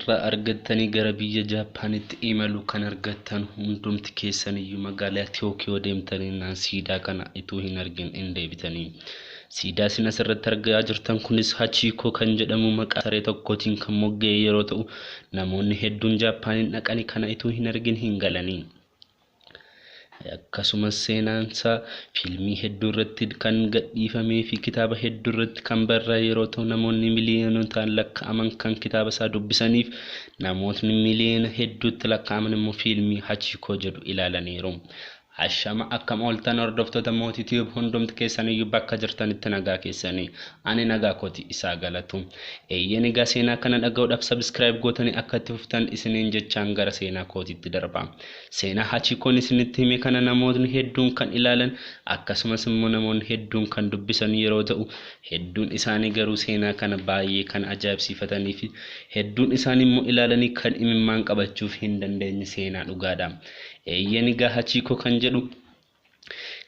Carraa argattanii gara biyya Jaappaanitti imaluu kan argattan hundumti keessaniyyuu magaalaa Tookiyoo deemtanii naan siidaa kana ituu hin argin hin deebitanii. Siidaa isin asirratti argaa jirtan kunis Hachiikoo kan jedhamu maqaa saree tokkootiin kan mogga'e yeroo ta'u, namoonni hedduun Jaappaaniin dhaqanii kana ituu hin argin hin galanii. Akkasumas seenaan isaa fiilmii hedduu irratti kan gadhiifamee fi kitaaba hedduu irratti kan barraa'e yeroo ta'u, namoonni miiliyonotaan lakkaa'aman kan kitaaba isaa dubbisaniif namootni miiliyoona hedduutti lakkaa'aman immoo fiilmii Hachiikoo jedhu ilaalaniiru. Ashama, akkam ooltan hordoftoota Mootii Tube? Hundumti keessaniyyuu bakka jirtanitti nagaa keessanii? Ani nagaa kooti, isaa galatu. Eeyyeen, egaa seenaa kana dhaga'uudhaaf subscribe gootanii akka itti fuftan isiniin jechaan gara seenaa kootiitti darba. Seenaa Hachiikoon isinitti hime kana namootni hedduun kan ilaalan, akkasumas immoo namoonni hedduun kan dubbisan yeroo ta'u, hedduun isaanii garuu seenaa kana baay'ee kan ajaa'ibsiifatanii fi hedduun isaanii immoo ilaalanii kan imimmaan qabachuuf hin dandeenye seenaa dhugaadha. Eeyyeen, egaa Hachiikoo kan jedhu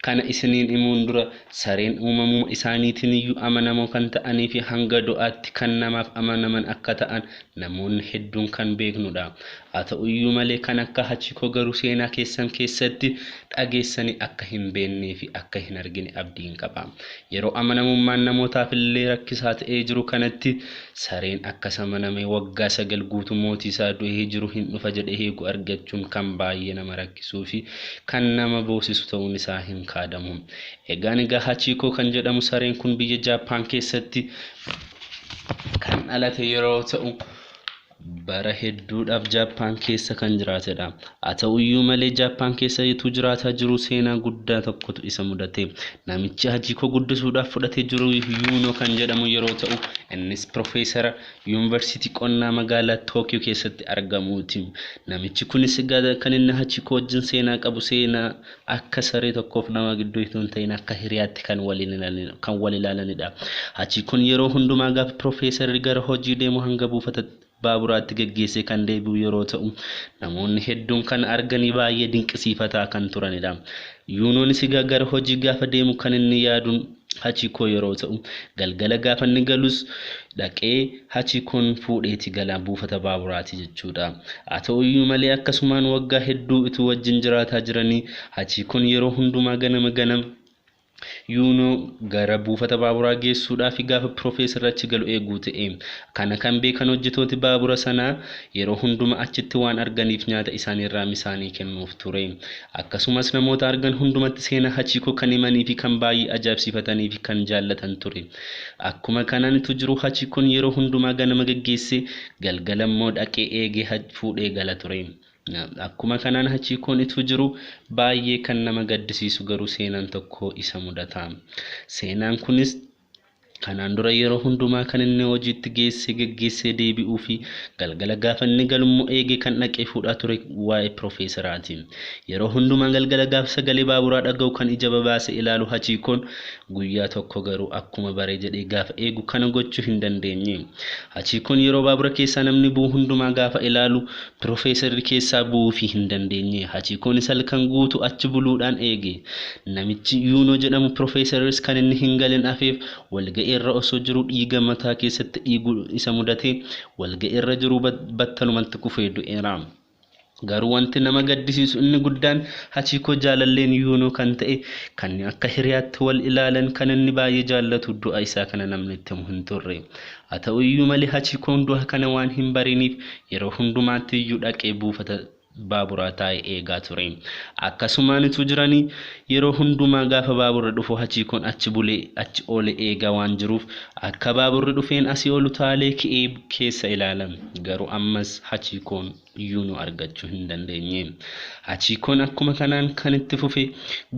kana isiniin himuun dura, sareen uumamuma isaaniitiin iyyuu amanamoo kan ta'anii fi hanga du'aatti kan namaaf amanaman akka ta'an namoonni hedduun kan beeknudha. Haa ta'u iyyuu malee, kan akka Hachiikoo garuu seenaa keessan keessatti dhageessanii akka hin beeknee fi akka hin argine abdiin qaba. Yeroo amanamummaan namootaaf illee rakkisaa ta'ee jiru kanatti, sareen akkas amanamee waggaa 9 guutuu mootii isaa du'ee jiru hin dhufa jedhee eegu argachuun kan baay'ee nama rakkisuu fi kan nama boosisu ta'uun isaa hin kaadamu. Egaan egaa Hachiikoo kan jedhamu sareen kun biyya Jaappaan keessatti kan dhalate yeroo ta'u, bara hedduudhaaf Jaappaan keessa kan jiraatedha. Haa ta'u iyyuu malee, Jaappaan keessa utuu jiraataa jiru seenaa guddaa tokkotu isa mudate. Namichi Hachiikoo guddisuudhaaf fudhatee jiru Yuunoo kan jedhamu yeroo ta'u, innis piroofeesara yuunivarsiitii qonnaa magaalaa Tookiyoo keessatti argamuuti. Namichi kunis egaa kan inni Hachiikoo wajjin seenaa qabu seenaa akka saree tokkoof nama gidduu itoo hin ta'in akka hiriyaatti kan wal ilaalanidha. Hachiikoon yeroo hundumaa gaafa piroofeesarri gara hojii deemu hanga buufata baaburaatti geggeessee kan deebi'u yeroo ta'u, namoonni hedduun kan arganii baay'ee dinqisiifataa kan turanidha. Yuunoonis egaa gara hojii gaafa deemu kan inni yaaduun Hachiikoo yeroo ta'u, galgala gaafa inni galus dhaqee Hachiikoon fuudheeti gala buufata baaburaati jechuudha. Haa ta'u iyyuu malee, akkasumaan waggaa hedduu utuu wajjin jiraataa jiranii, Hachiikoon yeroo hundumaa ganama ganama Yuunoo gara buufata baaburaa geessuudhaaf gaafa piroofeesarri achi galu eeguu ta'e. Kana kan beekan hojjetooti baabura sanaa yeroo hundumaa achitti waan arganiif nyaata isaaniirraa misaanii kennuuf ture. Akkasumas namoota argan hundumatti seenaa Hachiikoo kan himanii fi kan baay'ee ajaa'ibsiifatanii fi kan jaallatan ture. Akkuma kanaan utuu jiru, Hachiikoon yeroo hundumaa ganama geggeessee galgala immoo dhaqee eegee fuudhee gala ture. Akkuma kanaan Hachiikoon utuu jiru, baay'ee kan nama gaddisiisu garuu seenaan tokko isa mudata. Seenaan kunis, kanaan dura yeroo hundumaa kan inni hojiitti geessee geggeessee deebi'uu fi galgala gaafa inni galummoo eegee kan dhaqee fuudhaa ture waa'ee piroofeesaraati. Yeroo hundumaa galgala gaafa sagalee baaburaa dhaga'u kan ija babaase ilaalu Hachiikoon, guyyaa tokko garuu akkuma baree jedhee gaafa eegu kana gochuu hin dandeenye. Hachiikoon yeroo baabura keessaa namni bu'u hundumaa gaafa ilaalu piroofeesarri keessaa bu'uufii hin dandeenye. Hachiikoonis halkan guutuu achi buluudhaan eege. Namichi Yuunoo jedhamu piroofeesarris kan inni hin galin hafeef walga'ii irra osoo jiru dhiiga mataa keessatti dhiigu isa mudate, walga'ii irra jiru battalumatti kufee du'eera. Garuu wanti nama gaddisiisu inni guddaan, Hachiikoo jaalalleen Yuunoo kan ta'e, kan akka hiriyaatti wal ilaalan, kan inni baay'ee jaallatu, du'a isaa kana namni itti himu hin turre. Haa ta'u iyyuu malee, Hachiikoon du'a kana waan hin bariniif yeroo hundumaatti iyyuu dhaqee buufata baaburaa taa'ee eegaa ture. Akkasumaan utuu jiranii, yeroo hundumaa gaafa baaburri dhufu Hachiikoon achi bulee achi oole eegaa waan jiruuf, akka baaburri dhufeen asii ol utaalee ka'ee keessa ilaala. Garuu ammas Hachiikoon Yuunoo argachuu hin dandeenye. Hachiikoon akkuma kanaan kan itti fufe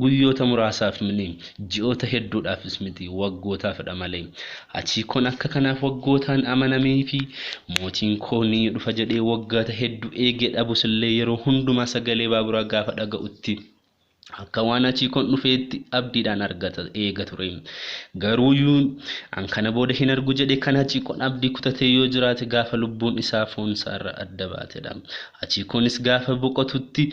guyyoota muraasaaf miti, ji'oota hedduudhaafis miti, waggootaafidha malee. Hachiikoon akka kanaaf waggootaan amanamee fi mootiin koo ni dhufa jedhee waggoota hedduu eegee dhabus illee, yeroo hundumaa sagalee baaburaa gaafa dhaga'utti Akka waan Hachiikoon dhufeetti abdiidhaan argata eega ture. Garuu an kana booda hin argu jedhe kan Hachiikoon abdii kutatee yoo jiraate gaafa lubbuun isaa foon isaarra adda baatedha. Hachiikoonis gaafa boqotutti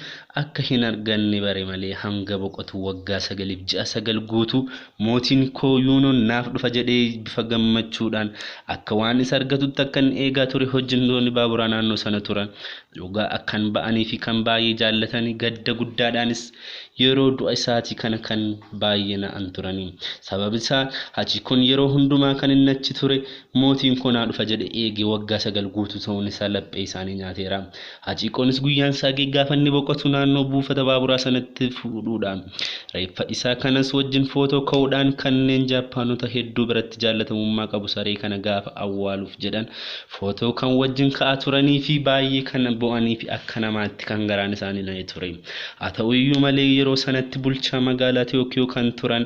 akka hin arganne bare malee hanga boqotu waggaa 9 ji'a 9 guutuu mootiin koo Yuunoon naaf dhufa jedhee bifa gammachuudhaan akka waan isa argatutti akka inni eegaa ture hojjettoonni baaburaa naannoo sana turan dhugaa akkan ba'anii fi kan baay'ee jaallatanii gadda guddaadhaanis yeroo du'a isaatii kana kan baay'ee na'an turanii. Sababni isaa Hachiikoon yeroo hundumaa kan inni achi ture mootiin koo naa dhufa jedhe eegee waggaa 9 guutuu ta'uun isaa laphee isaanii nyaateera. Hachiikoonis guyyaan isaa gaafa inni boqotu naannoo buufata baaburaa sanatti fuudhuudhaan reeffa isaa kanas wajjin footoo ka'uudhaan kanneen Jaappaanota hedduu biratti jaallatamummaa qabu saree kana gaafa awwaaluuf jedhan footoo kan wajjin ka'aa turanii fi baay'ee kan bo'anii fi akka namaatti kan garaan isaanii na'e ture. Haa ta'uyyuu malee yeroo sanatti bulchaa magaalaa Tookiyoo kan turan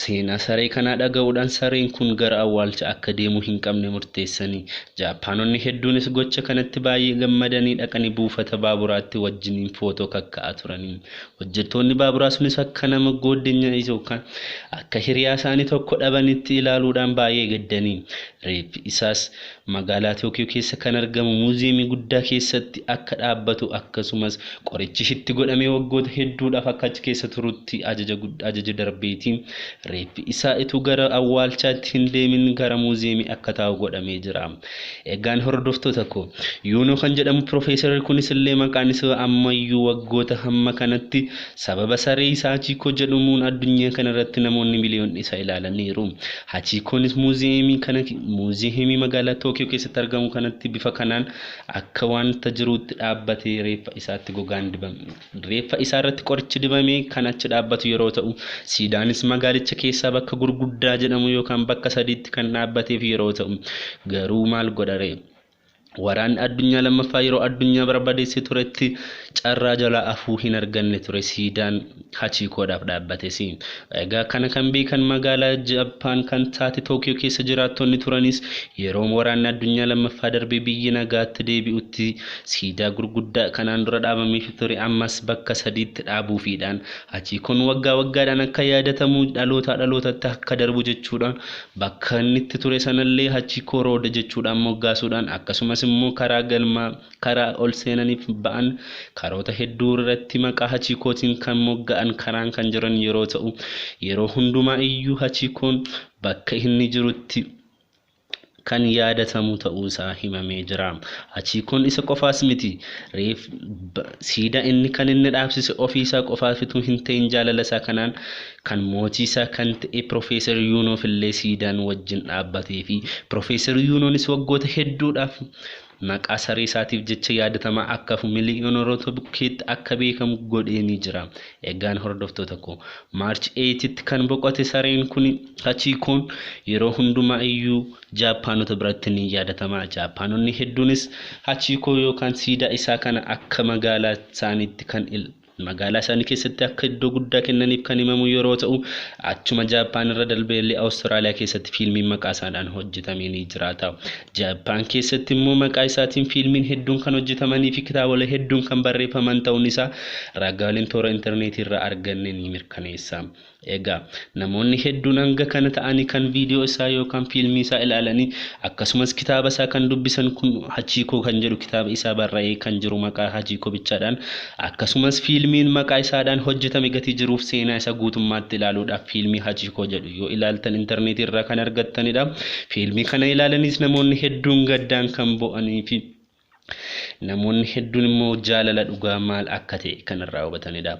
seenaa saree kanaa dhaga'uudhaan sareen kun gara awwaalcha akka deemu hin qabne murteessanii Jaappaanonni hedduunis gocha kanatti baay'ee gammadanii dhaqanii buufata baaburaatti wajjiniin footoo kakka'aa turanii. Hojjettoonni baaburaa sunis akka nama godina yookaan akka hiriyaa isaanii tokko dhabanitti ilaaluudhaan baay'ee gaddanii. Reeffi isaas magaalaa Tookiyoo keessa kan argamu muuziyeemii guddaa keessatti akka dhaabbatu akkasumas qorichi itti godhamee waggoota hedduudhaaf akka achi keessa turutti ajaja darbeetiin reeffi isaa ituu gara awwaalchaatti hin deemin gara muuziyeemii akka taa'u godhamee jira. Egaan hordoftoota koo Yuunoo kan jedhamu piroofeesarri kunis illee maqaan isaa ammayyuu waggoota hamma kanatti sababa saree isaa Hachiikoo jedhamuun addunyaa kanarratti namoonni miliyoonni isa ilaalaniiru. Hachiikoonis muuziyeemii kana muuziyeemii magaalaa Tookiyoo keessatti argamu kanatti bifa kanaan akka wanta jiruutti dhaabbatee reeffa isaatti gogaan dibame. Reeffa isaa irratti qorichi dibamee kan achi dhaabbatu yeroo ta'u siidaanis magaalicha keessaa bakka gurguddaa jedhamu yookaan bakka sadiitti kan dhaabbateef yeroo ta'u garuu maal godharee? Waraanni addunyaa lammaffaa yeroo addunyaa barbadeessee turetti carraa jalaa afuu hin arganne ture siidaan Hachiikoodhaaf dhaabbates. Egaa kana kan beekan magaalaa Jaappaan kan taate Tookiyoo keessa jiraattonni turanis yeroo waraanni addunyaa lammaffaa darbee biyyi nagaatti deebi'utti siidaa gurguddaa kanaan dura dhaabameef ture ammas bakka sadiitti dhaabuufiidhaan Hachiikoon waggaa waggaadhaan akka yaadatamu dhalootaa dhalootatti akka darbu jechuudhaan bakka inni itti ture sanallee Hachiikoo rooda jechuudhaan moggaasuudhaan akkasumas immoo karaa galmaa karaa ol seenaniif ba'an karoota hedduu irratti maqaa Hachiikootiin kan mogga'an karaan kan jiran yeroo ta'u yeroo hundumaa iyyuu Hachiikoon bakka inni jirutti kan yaadatamu ta'uu isaa himamee jira. Hachiikoon isa qofaas miti. Reef siidaa inni kan inni dhaabsise ofii isaa qofaaf utuu hin ta'in jaalala isaa kanaan kan mootii isaa kan ta'e Piroofeesar Yuunoof illee siidaan wajjin dhaabbatee fi Piroofeesar Yuunoonis waggoota hedduudhaaf maqaa saree isaatiif jecha yaadatamaa akka hafu miliyoonota bukkeetti akka beekamu godhee ni jira. Egaan hordoftoota koo Maarch 8tti kan boqote sareen kun Hachiikoon yeroo hundumaa iyyuu Jaappaanota biratti ni yaadatama. Jaappaanonni hedduunis Hachiikoo yookaan siidaa isaa kana akka magaalaa isaaniitti kan magaalaa isaanii keessatti akka iddoo guddaa kennaniif kan himamu yeroo ta'u achuma Jaappaan irra darbee illee Awustiraaliyaa keessatti fiilmiin maqaa isaadhaan hojjetamee ni jiraata. Jaappaan keessatti immoo maqaa isaatiin fiilmiin hedduun kan hojjetamanii fi kitaabolee hedduun kan barreeffaman ta'uun isaa ragaaleen toora intarneetii irraa arganne ni mirkaneessa. Egaa namoonni hedduun hanga kana ta'anii kan viidiyoo isaa yookaan fiilmii isaa ilaalanii akkasumas kitaaba isaa kan dubbisan kun Hachiikoo kan jedhu kitaaba isaa barraa'ee kan jiru maqaa Hachiikoo bichaadhaan akkasumas fiilmiin maqaa isaadhaan hojjetame gatii jiruuf seenaa isaa guutummaatti ilaaluudhaaf fiilmii Hachiikoo jedhu yoo ilaaltan intarneetii irraa kan argattanidha. Fiilmii kana ilaalanis namoonni hedduun gaddaan kan bo'anii fi namoonni hedduun immoo jaalala dhugaa maal akka ta'e kan irraa hubatanidha.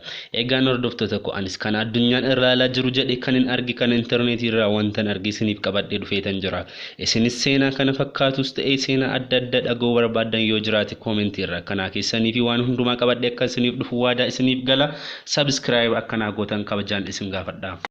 Egaan hordoftoota koo anis kan addunyaan ilaalaa jiru jedhe kan hin arge kan intarneetii irraa wantan arge isiniif qabadhee dhufeetan jira. Isinis seenaa kana fakkaatus ta'e seenaa adda addaa dhaga'uu barbaaddan yoo jiraate koomentii irraa kanaa keessanii fi waan hundumaa qabadhee akka isiniif dhufu waadaa isiniif gala. Sabiskiraayib akkanaa gootan kabajaan isin gaafadha.